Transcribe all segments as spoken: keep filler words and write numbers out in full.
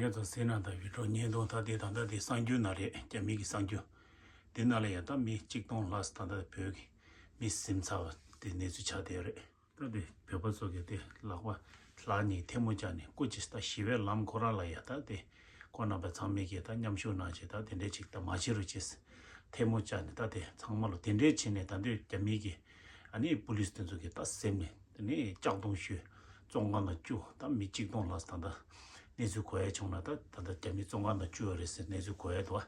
ངས་ད་སེ་ན་དང་བི་ཀྲོ་བརྙན་ཐུང་ད་དེ་ད་ལྟ་དེ་གསར་འགྱུར་ནང་རེད། རྒྱ་མི་གི་གསར་འགྱུར་དེ་ནང་ལ་ཡ་ད་མི་གཅིག་སྟོང་ལྷག་ད་ལྟ་བོད་ཀྱི་མི་ཟིན་ཚར་བ་དེ་གནས་ཚུལ་ཆགས་བསྡད་ཡོད་རེད། ད་དེ་བོད་པ་ཚོ་གི་དེ་ལག་པ་ལག་གཉིས་ཐལ་མོ་སྦྱར་ནས་སྐུ་མཁྱེན། ད་ཞི་བའི་ལམ་ཁོ་རང་ལ་ཡ་ད་དེ་ཁོང་རྣམ་པ་ཚང་མས་ཀྱི་ད་མཉམ་ཞུགས་གནང་བྱས་ད་དེ་འདྲའི་ཅིག་ད་མ་བྱེད་རོགས་བྱེད། ཐལ་མོ་སྦྱར་ནས་ད་དེ་ཚང་མ་ལ་དེ་འདྲའི་བྱས་ནས་ད་དུང་རྒྱ་མི་གི་ཨ་ནི་པུ་ལིས་དེ་ཚོ་གི་ད་ཟེར་ནས་དེ་ནས་ལྕགས་རྡུང་གཞུས། བཙོན་ཁང་ནང་བཅུག་ད་མི་གཅིག་སྟོང་ལྷག་ད་ད་གནས་ཚུལ་གོ་ཡ་བྱུང་ན་ད་ད་ད་རྒྱ་མི་བཙོན་ཁང་ནང་བཅུག་ཡོད་རེད་ཟེར་གནས་ཚུལ་གོ་ཡ་འདུག་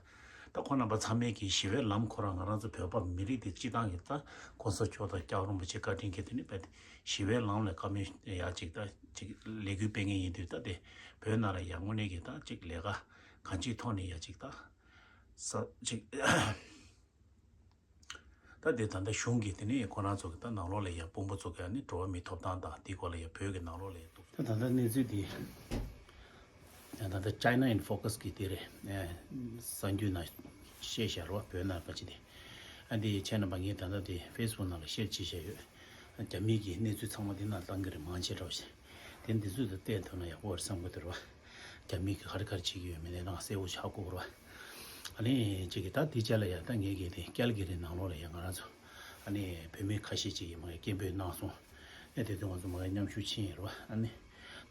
ད་ཁོང་རྣམ་པ་ཚང་མས་ཀྱི་ཞི་བའི་ལམ་ཁོ་རང་ང་རང་ཚོ་བོད་པ་མི་རིགས་དེ་སྤྱི་བཏང་གི་ད་གོང་ས་མཆོག་དང་སྐྱབས་མགོན་རིན་པོ་ཆེ་བཀའ་དྲིན་གྱིས་དེ་ནི་བས་ཏེ་ཞི་བའི་ལམ་ལ་བཀའ་མོལ་ཡ་ཅིག་ད་ཅིག་ལས་འགུལ་སྤེལ་མཁན་ཡིན་དུས་ད་དེ་བོད་ནང་ལ་ཡ་དངོས་གནས་ཀྱི་ད་ཅིག་ལས་ཀ་གང་ཅིའི་ཐོག་ནས་ཡ་ཅིག་ད་ས་ཅིག་ད་དེ་ད་ལྟ་གཞུང་གིས་དེ་ནས་ཁོ་རང་ཚོ་གི་ད་ནང་ལོགས་ལ་ཡ་དཔོན་པོ་ཚོ་གི་ཨ་ནི་འགྲོ་བ་མིའི་ཐོབ་ཐང་དང་དེའི་སྐོར་ལ་ཡ་བོད་ཀྱི་ནང་ལོགས་ལ་ཡ་འདུག་ད་ད་ལྟ་གནས་ཚུལ་དེ་ད་ད་ལྟ་China in Focus གི་དེ་རེད། གསར་འགྱུར་ནང་བཤད་བཞག་རོགས། བོད་ནང་ག་ཅི་དེ་ཨ་འདི་ཁྱེད་རྣམ་པ་ངས་ད་ལྟ་དེ་Facebook ནང་ལ་ཤེར་བྱེད་བཞག་ཡོད། རྒྱ་མི་གི་གནས་ཚུལ་ཚང་མ་དེ་ནང་བཏང་གི་རེད། མང་ཆེ་འདྲ་བ་ཞིག་དེ་འདི་ཚོ་དང་བལྟས་ཐུབ་ན་ཡག་པོ་རེད་བསམ་གི་འདུག་ར། རྒྱ་མི་གི་ག་རེ་ག་རེ་བྱེད་ཀྱི་ཡོད་མེད་གནས་སྟངས་གསལ་པོ་ཆགས་དགོས་ར། ཨ་ནི་གཅིག་གི་ད་དེ་ཅག་ལ་ཡ་ད་ངེད་ཀྱི་དེ་ཀལ་གི་རི་ནང་ལོགས་ལ་ཡ་ང་རང་ཚོ་ཨ་ནི་བོད་མི་ཁ་ཤས་ཅིག་གིས་མ་གི་སྐད་འབོད་གནང་སོང་། ཨ་དེ་དུས་ང་ཚོ་མ་གི་མཉམ་ཞུགས་ཕྱིན་ཡིན་ར། ཨ་ནི་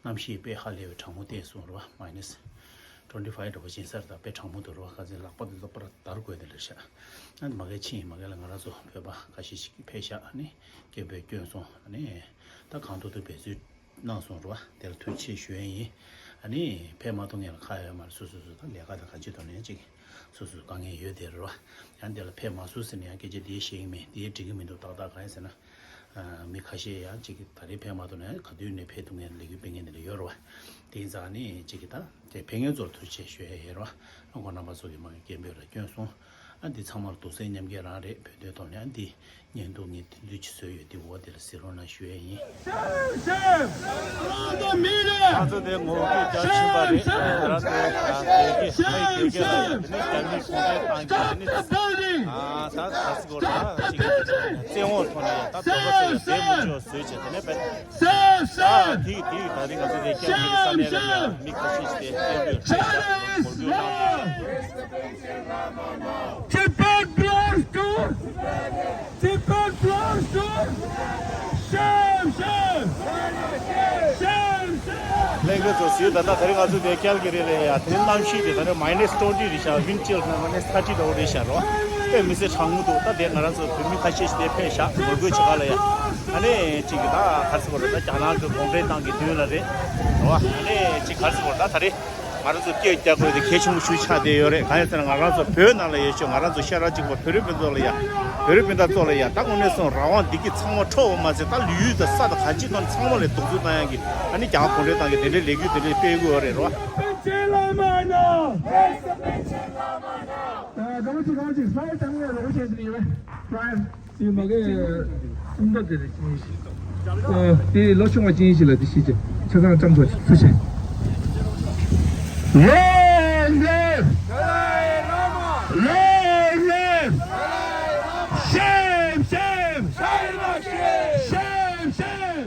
གནམ་གཤིས་དཔེ་ཧ་ལས་པའི་གྲང་མོ་བསྟན་སོང་ར། Minus twenty five འདྲ་པོ་ཕྱིན་ས་རེད། ད་དཔེ་གྲང་མོ་འདུག་ར། ཁ་ཚན་ལག་པ་དེ་ཚོ་པར་དར་དགོས་དེ་ལ་ཤ། ཨ་ནི་མ་གི་ཕྱིན་ཡིན། མ་གི་ལ་ང་རང་ཚོ་བོད་པ་ཁ་ཤས་ཤིག་གིས་ཕེབས་ཤག་ཨ་ནི་སྐད་འབོད་བསྐྱོན་སོང་། ཨ་ནི་ད་གང་ཐུབ་ཐུབ་འབད་རྩོལ་གནང་སོང་ར། དེ་ལ་ཐུགས་རྗེ་ཆེ་ཞུ་ཡ་ཡིན། ཨ་ནི་ཕེབས་མ་ཐུབ་མཁན་ལ་ཁག་ཡོད་མ་རེད། སོ་སོ་སོ་ད་ལས་ཀ་དང་གང་ཅི་ཐོག་ནས་ཅིག་སོ་སོ་དཀའ་ངལ་ཡོད་དེ་ར། ཡང་དེ་ལ་ཕེབས་མ་སོང་ཟེར་ནས་ཡང་སྐད་ཆ་དེ་བཤད་ཀྱི་མེད། དེ་འགྲིག་གི་མི་འདུག་ཏག་ཏག་གང་ཡིན་ཟེར་ན། ཨ་མི་ཁ་ཤས་ཡང་ཅིག་ད་རེས་ཕེབས་མ་ཐུབ་ན་ཡང་ག་དུས་ནས་ཕེབས་ཐུབ་མཁན་ལས་འགུལ་སྤེལ་མཁན་དེ་འདྲ་ཡོད་ར། དེ་ཡིན་ཙང་ཨ་ནི་ཅིག་གི་ད་དེ་ཕེབས་མཁན་ཚོར་ཐུགས་རྗེ་ཆེ་ཞུ་ཡ་ཡིན་ར། ཨ་ཁོང་རྣམ་པ་ཚོ་གིས་མ་གི་སྐད་འབོད་ལ་བསྐྱོན་སོང་། ཨ་འདི་ཚང་མར་དུག་སེལ་མཉམ་སྐྱེད་རང་རེད། བོད་དོན་ཐོག་ནས་ཨ་འདི་བརྙན་ཐུང་ངས་དེ་འདུས་ཀྱི་བཟོས་ཡོད། འདི་འོག་དེ་ལ་གཟིགས་རོགས་གནང་ཞུ་ཡས་ཡིན། ང་ཚོ་དེ་ངོ་རྒོལ་རྒྱག་ཕྱིན་པ་རེད། ང་རང་ཚོ་ཡང་བོད་ཀྱི་ཕ་ཡི་བོད་སྐད་ལ་དེ་ནས་རྒྱ་མིས་གུང་ཁྲན་ཏང་གིས་དེ་ནས་ཨ་ད་ད་སི་གོ་ད་ཅིག་བཙན་དབང་ཐོག་ནས་ཡང་ད་བོད་པ་ཚོ་ལ་བསྡད་མི་ཆོག་བཟོས་བྱས་དེ་ནས་བས། ཨ་དེ་དེ་ད་རིང་ང་ཚོ་དེ་རྒྱ་མི་གི་ས་གནས་ལ་ཡང་མི་ཁ་ཤས་ཤིག་དེ་བཙན་པོས་ཁྲིད་བཞག་ངོ་རྒོལ་གནང་། Tibet belongs to Tibet belongs to Shame, shame! Shame, shame! ལྷན་རྒྱས་ཚོ་གཟིགས། ད་ལྟ་དེ་རིང་ང་ཚོ་དེ་ཀལ་གི་རི་ལ་ཡ་དེ་རིང་གནམ་གཤིས་དེ་ད་ནི་minus twenty རེད་ཤག wind chill ན་minus thirty འདྲ་བོ་རེད་ཤག་རོ། དཔེ་མི་སྲིད་གྲང་མོ་འདུག་ད་དེ་ང་རང་ཚོ་བོད་མི་ཁ་ཤས་ཤིག་དེ་ཕེབས་ཤག་ངོ་རྒོལ་བྱེད་ག་ལ་ཡ། ཨ་ནི་གཅིག་གི་ད་ག་རེ་ཟེར་དགོས་རེད། ད་རྒྱ་ནག་གི་གུང་ཁྲན་ཏང་གི་མདུན་ལ་རེད་རོ། ཨ་ནི་གཅིག་ག་རེ་ཟེར་དགོས་རེད། ད་ད་རེས་ང་རང་ཚོ་སྐད་རྒྱག་དགོས་དེ་གལ་ཆེན་པོ་ཞིག་ཆགས་བསྡད་ཡོད་རེད། གང་ཡིན་ཟེར་ན་ང་རང་ཚོ་བོད་ནང་ལ་ཡོད་ཤོག་ང་རང་ཚོ་ཤ་ར་གཅིག་པ་བོད་རིགས་སྤུན་ཟླ་ལ་ཡ། བོད་རིགས་སྤུན་ཟླ་ཚོ་ལ་ཡ། ད་དངོས་གནས་སོང་རང་དབང་བདེ་སྐྱིད་ཚང་མ་འཕྲོག་པ་མ་ཟད་ད་ལུས་ཡུལ་དང་ས་དང་གང་ཅིའི་ཐོག་ནས་ཚང་མ་ལ་གདུག་རྩུབ་བཏང་ཡག་གི་ཨ་ནི་རྒྱ་གར་གུང་ཁྲན་ཏང་གི་དེ་འདྲའི་ལས་འགུལ་དེ་འདྲ་སྤེལ་དགོས་ཡོད་རེད་རོ། ཡིན་མ་གི་ཨུམ་ད་དེ་རེད། ཅིང་ཞི། ཨ་དེ་ལོ་ཆུང་བ་ཅིང་ཞི་ལ་དེ་ཤེས་ཀྱི་ཆ་ཚང་བཀྲམ་ཐོག་ཆུ་ཆེ། Long live! Long live! Shame, shame! Shame, shame!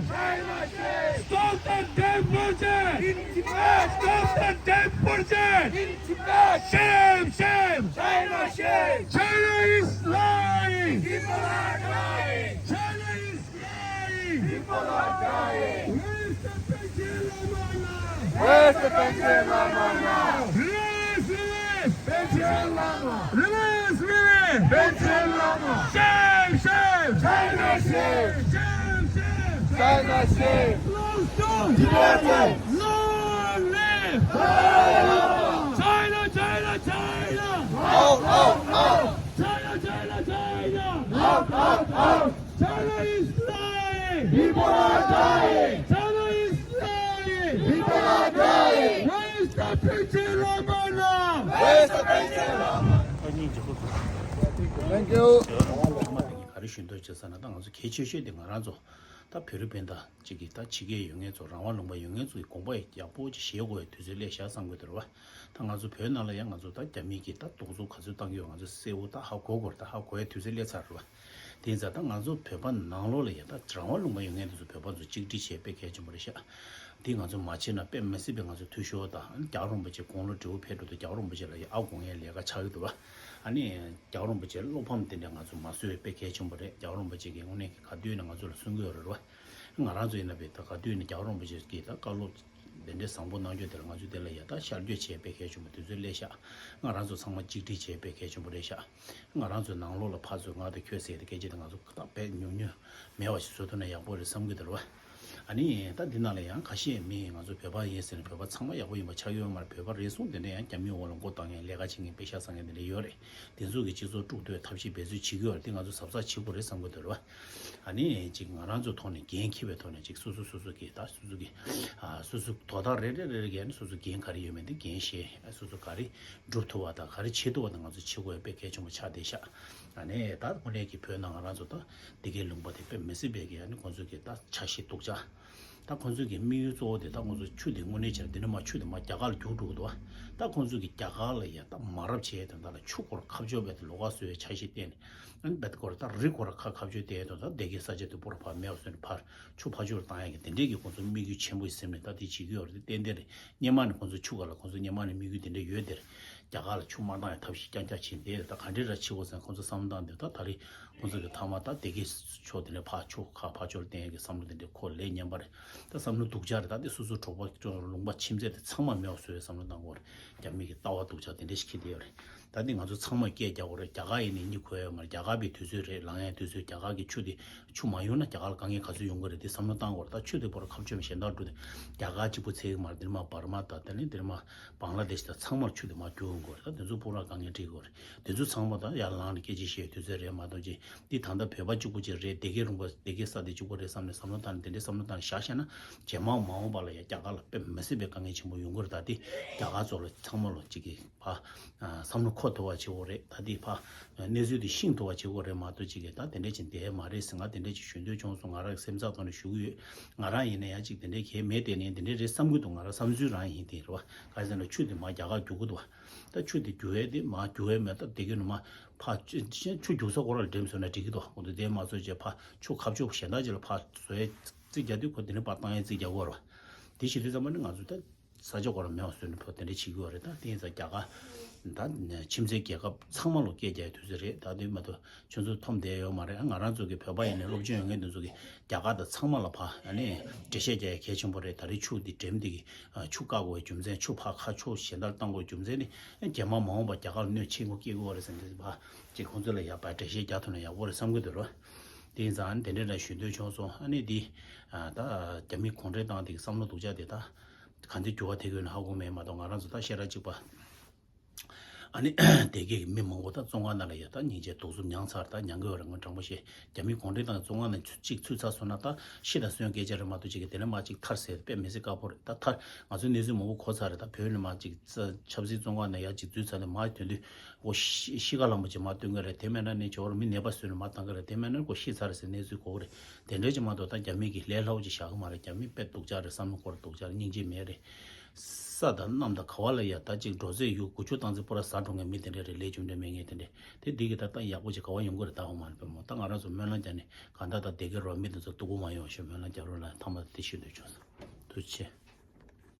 Stop the death project! In Tibet! Stop the death project! In Tibet! Shame, shame! China, shame! China is lying! People are dying! China is lying! People are dying! Where's the Panchen Lama now? Where's the Panchen Lama now? Release, release! Panchen Lama! Release, release! Panchen Lama! Shame, shame! China, shame! Shame, shame! China, shame! Close down! Tibet, shame! Long live! China, China, China! Out, out, out! China, China, China! Out, out, out! China is lying! People are dying! China is lying! People are dying! Where is the Panchen Lama now? Where is the Panchen Lama? Thank you. ག་རེ་ཞུ་འདོད་བྱེད་ས་ན་ད་ང་ཚོ་གལ་ཆེ་ཤོས་དེ་ང་རང་ཚོ་ད་བོད་རིགས་སྤུན་ཟླ་གཅིག་གིས་ད་ཕྱི་རྒྱལ་ཡོད་མཁན་ཚོ་རང་དབང་ལུང་པ་ཡོད་མཁན་ཚོ་གི་དགོངས་པ་ཡག་པོ་ཅིག་བཞེས་དགོས་པའི་དུས་ཚོད་སླེབས་ཤག་བསམ་གྱི་འདུག་རེད་བ། ད་ང་ཚོ་བོད་ནང་ལ་ཡང་ང་ཚོ་ད་རྒྱ་མི་གིས་ད་གདུག་རྩུབ་ག་ཚོད་བཏང་གི་ཡོད་ང་ཚོ་གསལ་པོ་ད་ཧ་གོ་དགོས་རེད། ད་ཧ་གོ་ཡའི་དུས་ཚོད་སླེབས་ཚར་རེད་བ། དེ་ཡིན་ཙང་ད་ང་ཚོ་བོད་པ་ནང་ལོགས་ལ་ཡང་ད་རང་དབང་ལུང་པ་ཡོད་མཁན་དེ་ཚོ་བོད་པ་ཚོ་གཅིག་སྒྲིལ་བྱེད་དཔེ་གལ་ཆེན་པོ་རེད་ཤག་འདི་ང་ཚོ་མ་བྱེད་ན་དཔེ་མི་སྲིད་པའི་ང་ཚོ་འཐུས་ཤོར་དང་། རྒྱལ་བ་རིན་པོ་ཆེ་དགུང་ལོ་བགྲེས་པོ་ཕེབས་འགྲོ་དུས་རྒྱལ་བ་རིན་པོ་ཆེ་ལ་ཡ་ཨ་དགོངས་ཡས་ལས་ཀ་ཆགས་ཀྱི་འདུག་བ། ཨ་ནི་རྒྱལ་བ་རིན་པོ་ཆེ་བློ་ཕམ་དེ་འདྲ་ང་ཚོ་མ་བཟོ་བའི་དཔེ་གལ་ཆེན་པོ་རེད། རྒྱལ་བ་རིན་པོ་ཆེ་གིས་དངོས་གནས་ཀྱི་ག་དུས་ནས་ང་ཚོ་ལ་གསུང་གི་ཡོད་རེད་བ། ང་རང་ཚོ་ཡིན་ན་བས་ད་ག་དུས་ནས་རྒྱལ་བ་རིན་པོ་ཆེ་གིས་ད་བཀའ་སློབ་དེ་འདྲའི་བཟང་པོ་གནང་རྒྱུ་དེ་ལ་ང་ཚོས་དེ་ལ་ཡ་ད་ཤར་བསྐྱོད་བྱས་དཔེ་གལ་ཆེན་པོ་དུས་ཚོད་སླེབས་ཤག་ང་རང་ཚོ་ཚང་མ་གཅིག་སྒྲིལ་བྱས་དཔེ་གལ་ཆེན་པོ་རེད་ཤག་ང་རང་ཚོའི་ནང་ལོགས་ལ་ཕར་ཚུར་ང་དང་ཁྱོད་ཟེར་ཏེ་སྐད་ཆ་དེ་ང་ཚོ་ད་དཔེ་ཉུང་ཉུང་མེད་པ་ཞིག་བཟོ་ཐུབ་ན་ཡག་པོ་རེད་བསམ་གྱི་འདུག་ར་བ། ཨ་ནི་ད་འདི་ནང་ལ་ཡང་ཁ་ཤས་མི་ང་ཚོ་བོད་པ་ཡིན་ཟེར་ནས་བོད་པ་ཚང་མ་ཡག་པོ་ཡིན་པ་ཆགས་ཡོད་མ་རེད། བོད་པ་རེ་ཟུང་དེ་འདྲ་ཡང་རྒྱ་མིའི་འོག་ལ་མགོ་བཏང་མཁན་ལས་ཀ་བྱེད་མཁན་པེ་ཤག་བཟོ་མཁན་དེ་འདྲ་ཡོད་རེད། དེ་ཚོ་གི་སྤྱི་ཚོགས་དཀྲུག་འདོད་ཐབས་ཤེས་འབད་རྩོལ་བྱེད་ཀྱི་ཡོད་རེད། དེ་ང་ཚོ་གཟབ་གཟབ་བྱེད་དགོས་རེད་བསམ་གྱི་འདུག་ར་བ། ཨ་ནི་ཅིག་ང་རང་ཚོ་ཐོག་ནས་འགན་འཁྱེར་བའི་ཐོག་ནས་ཅིག་སོ་སོ་སོ་སོ་གི་ད་སོ་སོ་གི་ཨ་སོ་སོ་དོ་བདག་རེ་རེ་རེ་རེ་གིས་ནི་སོ་སོ་འགན་ག་རེ་ཡོད་མེད་འདི་འགན་བཞེས། སོ་སོ་ག་རེ་སྒྲུབ་ཐུབ་པ་དང་ག་རེ་བྱེད་ཐུབ་པ་དང་ང་ཚོ་བྱེད་དགོས་པའི་དཔེ་གལ་ཆེན་པོ་ཆགས་བསྡད་ཤག་ཨ་ནི་ད་དངོས་གནས་ཀྱི་བོད་ནང་ང་རང་ཚོ་ད་འདི་གའི་ལུང་པ་དེ་དཔེ་མི་སྲིད་པའི་གི་ཨ་ནི་ཁོང་ཚོ་གི་ད་འཆར་གཞི་སྡུག་ཅག་ད་ཁོང་ཚོ་གི་དམིགས་ཡུལ་གཙོ་བོ་དེ་ད་ཁོང་ཚོ་ཆུ་དེ་དངོས་གནས་བྱས་ན་འདི་ནས་མར་ཆུ་དེ་མར་རྒྱ་གར་ལ་རྒྱུག་འགྲོ་གི་འདུག་བ། ད་ཁོང་ཚོ་གི་རྒྱ་གར་ལ་ཡ་ད་མ་རབས་བྱས་དོན་དག་ལ་ཆུ་སྐོར་ཁ་ཕྱོགས་བས་ལོགས་ཀ་བཟོ་བའི་འཆར་གཞི་བཏིང་ནས། ཨ་ནི་བེད་སྐོར་ད་རི་སྐོར་ཁ་ཁ་ཕྱོགས་བལྟས་དང་ད་སྡེ་དགེ་ས་ཆ་དེ་པོར་ཕར་མེད་པ་བཟོས་ནས་ཕར་ཆུ་ཕར་ཕྱོགས་བཏང་ཡག་གི་དེ་འདྲས་ཀྱི་ཁོང་ཚོ་དམིགས་ཡུལ་ཆེན་པོ་ཡིན་ཟེར་ནས་ད་དེ་བྱེད་ཀྱི་ཡོད་རེད། དེ་ཏན་ཏན་རེད། སྔོན་མ་ནས་ཁོང་ཚོ་ཆུ་སྒང་ལ་ཁོང་ཚོ་སྔོན་མ་ནས་དམིགས་ཡུལ་དེ་འདྲས་ཡོད་དེ་རེད། རྒྱ་གར་ལ་ཆུ་མ་བཏང་ཡག་ཐབས་ཤེས་རྐྱང་རྐྱང་བྱས་བསྡད་རེད། ད་ག་འདྲས་ར་བྱེད་དགོས་ཟེར་ཁོང་ཚོ་བསམ་བློ་བཏང་དུས་ད་ད་རེས་ཁོང་ཚོ་གི་མཐའ་མ་ད་སྡེ་དགེ་ཕྱོགས་དེ་འདྲས་ཕར་ཆུ་ཁ་ཕར་ཕྱོགས་བཏང་ཡག་གི་བསམ་བློ་དེ་འདྲས་ཁོ་ལས་ཉམས་པ་རེད། ད་བསམ་བློ་སྡུག་ཅག་རེད། ད་དེ་སོ་སོ་གྲོགས་པོ་ལུང་པ་ཁྱིམ་མཚེས་དེ་ཚང་མ་མེད་པ་བཟོ་བའི་བསམ་བློ་བཏང་དགོས་རེད། རྒྱ་མི་གི་ལྟ་བ་སྡུག་ཅག་དེ་འདྲས་ཤིག་འཁྱེར་བསྡད་ཡོད་རེད། ད་འདི་ང་ཚོ་ཚང་མ་སྐད་རྒྱག་དགོས་རེད། རྒྱ་གར་ཡིན་ནའི་གཉིད་ཁུག་ཡོད་མ་རེད། རྒྱ་གར་པའི་དུས་ཚོད་རེད། ལངས་ཡག་དུས་ཚོད། རྒྱ་གར་གྱི་ཆུ་དེ་ཆུ་མ་ཡོང་ན་རྒྱ་གར་ལ་དཀའ་ངལ་ག་ཚོད་ཡོང་གི་རེད། དེ་བསམ་བློ་བཏང་དགོས་རེད། ད་ཆུ་དེ་པོར་ཁ་ཕྱོགས་གཞན་དག་འགྲོ་དེ་རྒྱ་གར་གཅིག་པུ་ཚད་ཀྱི་མ་རེད། དེ་ནས་མར་བར་མ་དང་དེ་ནས་དེ་ནས་མར་བང་ལ་དེ་ཤ་དང་ཚང་མར་ཆུ་དེ་མར་རྒྱུག་ཡོང་གི་རེད། ད་དེ་ཚོ་པུ་ར་དཀའ་ངལ་འཕྲད་ཀྱི་རེད། དེ་ཚོ་ཚང་མ་ད་ཡར་ལངས་ནས་སྐད་ཆ་བཤད་དུས་ཚོད་རེད་མ་གཏོགས་ཅིག་འདི་ད་ལྟ་བོད་པ་གཅིག་པུ་ཅིག་རེད། སྡེ་དགེ་ལུང་པ་སྡེ་དགེ་ས་དེ་གཅིག་པུ་རེད་བསམ་ནས་བསམ་བློ་བཏང་ནས་དེ་འདྲའི་བསམ་བློ་བཏང་ནས་བཞག་བཤད་ན་རྗེས་མ་མ་འོངས་པ་ལ་ཡང་རྒྱ་གར་ལ་དཔེ་མི་སྲིད་པའི་དཀའ་ངལ་ཆེན་པོ་ཡོང་གི་རེད། ད་དེ་རྒྱ་གར་ཚོ་ལ་ཚང་མ་ལ་ཅིག་གི་ཕ་བསམ་བློ་འཁོར་ཐུབ་པ་བྱེད་དགོས་རེད། ད་དེ་ཕ་གནས་ཚུལ་དེ་ཤེས་ཐུབ་པ་བྱེད་དགོས་རེད་མ་གཏོགས་ཅིག་གི་ད་དེ་འདྲ་ཅིག་བསྡད་མ་རེད་ཟེར། ང་དེ་འདྲ་ཅིག་ཞུ་འདོད་བྱུང་སོང་། ང་རང་གི་སེམས་ཚབ་ཐོག་ནས་ཞུ་གི་ཡོད། ང་རང་ཡིན་ན་ཡང་ཅིག་དེ་འདྲ་གལ་མེད་དེ་ནས་དེ་འདྲ་རེད་བསམ་གྱི་འདུག་ང་རང་བསམ་ཚུལ་རང་ཡིན་དེ་རེད་བ། ག་རེ་ཟེར་ན་ཆུ་དེ་མར་རྒྱ་གར་རྒྱུག་གི་འདུག་བ། ད་ཆུ་དེ་རྒྱུག་ཡས་དེ་མར་རྒྱུག་ཡས་མེད། ད་དེ་གི་ནུ་མ་ཕ་ཆུ་ཆུ་རྒྱུག་ས་སྐོར་ལ་འགྲེམས་སོང་ན་འགྲིག་གི་འདུག་འོ་དེ་དེ་མ་བཟོས་བྱས་ཕ་ཆུ་ཁ་ཕྱོགས་གཞན་དག་ཅིག་ལ་ཕ་བཟོ་ཡས་རྩིས་རྒྱག་དུས་ཁོ་དེ་ནས་ཕར་བཏང་ཡས་རྩིས་རྒྱག་དགོས་རེད་བ། དེ་བྱེད་དུས་ཙམ་པ་ནི་ང་ཚོ་ད་ས་ཆ་སྐོར་ལ་མེད་པ་བཟོས་ནས་ཕ་དེ་འདྲ་བྱེད་ཀྱི་ཡོད་རེད། ད་དེ་ཡིན་ཙང་རྒྱ་གར་ད་ཁྱིམ་མཚེས་རྒྱལ་ཁབ་ཚང་མ་ལ་སྐད་རྒྱག་ཡས་དུས་ཚོད་རེད། ད་དེ་མ་གཏོགས་ཁྱོད་ཚོ་མཐོང་བསྡད་ཡོད་མ་རེད། ང་རང་ཚོ་གི་བོད་པ་ཡིན་ནའི་སློབ་སྦྱོང་ཡོད་མཁན་དེ་ཚོ་གི་རྒྱ་གར་དང་ཚང་མ་ལ་ཕ་ཨ་ནི་འགྲེལ་བཤད་རྒྱག་ཡ་གལ་ཆེན་པོ་རེད། ད་རེས་ཆུ་འདི་འགྲེམས་འདི་གི་ཆུ་བཀག་དགོས་རྒྱུ་མཚན། ཆུ་ཕར་ཁ་ཕྱོགས་གཞན་དག་བཏང་དགོས་རྒྱུ་མཚན་ནི་རྗེས་མ་མ་འོངས་པ་རྒྱ་གར་ལ་གནོད་ཆེན་པོ་སྐྱེལ་དགོས་རེད་ཟེར་འདི་ཕ་ཅིག་ཁོང་ཚོ་ལ་ཡག་པ་འགྲེལ་བཤད་རྒྱག་ཐུབ་ན་ཡག་པོ་རེད་བསམ་གྱི་འདུག་རོ། དེ་ཡིན་ཙང་ཨ་ནི་དེ་འདྲ་འདྲ་ཞུ་འདོད་བྱུང་སོང་། ཨ་ནི་འདི་ད་རྒྱ་མི་གུང་ཁྲན་ཏང་འདི་གི་བསམ་བློ་སྡུག་ཅག་དེ་ད་ག་འདི་འགྱུར་བ་ཐེབས་ཀྱི་ཡོད་ན་ཧ་གོ་མེད་མ་གཏོགས་ང་རང་ཚོ་ད་བཤད་ར་གཅིག་པ། ཨ་ནི་སྡེ་དགེ་གི་མི་མང་པོ་ད་བཙོན་ཁང་ནང་ལ་ཡ་ད་སྙིང་རྗེ་སྡུག་རྩུབ་མྱངས་ཚར། ད་མྱང་གི་ཡོད་རེད། ངོ་དྲང་པོ་བཤད། རྒྱ་མི་གུང་ཁྲན་ཏང་གི་བཙོན་ཁང་ནང་ཚུད་གཅིག་ཚུད་ཚར་སོང་ན་ད་ཤི་དང་གསོན་སྐད་ཆ་རེད་མ་གཏོགས་གཅིག་གི་དེ་ནས་མ་གཅིག་ཐར་ཟེར་དཔེ་མི་སྲིད་དཀའ་པོ་རེད། ད་ཐར་ང་ཚོའི་གནས་ཚུལ་མང་པོ་གོ་ཚར་རེད། ད་བོད་ནས་མ་གཅིག་ཆབ་སྲིད་བཙོན་ཁང་ནང་ཡ་གཅིག་འཛུལ་ཚར་ནས་མ་དོན་དུས་འོ་ཤི་ཤི་ཁ་ལམ་པོ་ཅིག་མ་སྟོན་གི་རེད། དེ་མེད་ན་ནི་ཇོ་བོར་མི་ནད་པ་བཟོས་ནས་མ་བཏང་གི་རེད། དེ་མེད་ན་ཁོ་ཤི་ཚར་རེད་ཟེར་གནས་ཚུལ་གོ་གི་རེད། དེ་འདྲ་ཅིག་མ་གཏོགས་ད་རྒྱ་མི་གི་ལས་སླ་པོ་ཅིག་བཞག་གི་མ་རེད། རྒྱ་མི་དཔེ་སྡུག་ཅག་རེད། བསམ་བློ་འཁོར་སྡུག་ཅག་རེད། སྙིང་རྗེ་མེད་རེད། ས་དང་གནམ་དང་ག་བ་ལ་ཡ་ད་ཅིག་འགྲོ་ཚད་ཡུལ་དགུ་བཅུ་སྟོང་ཙམ་པོ་ར་ཟ་འགྲོ་མཁན་མི་དེ་འདྲ་རེད། ལས་རྒྱུ་འབྲས་མེད་མཁན་དེ་འདྲ། དེ་འདི་གི་ད་ལྟ་ཡག་པོ་ཅིག་ག་བ་ཡོང་གི་རེད། ད་འོ་མ་རེད་པས་མོ། ད་ང་རང་ཚོ་སྨོན་ལམ་རྒྱག་ནས་གང་ལྟར་ད་སྡེ་དགེ་རོ་མི་དེ་ཚོ་སྡུག་པོ་མ་ཡོང་ཞེས་སྨོན་ལམ་རྒྱག་རོགས་གནང་། ཐ་མ་དེ་ཞུ་འདོད་བྱུང་སོང་། ཐུགས་རྗེ་ཆེ།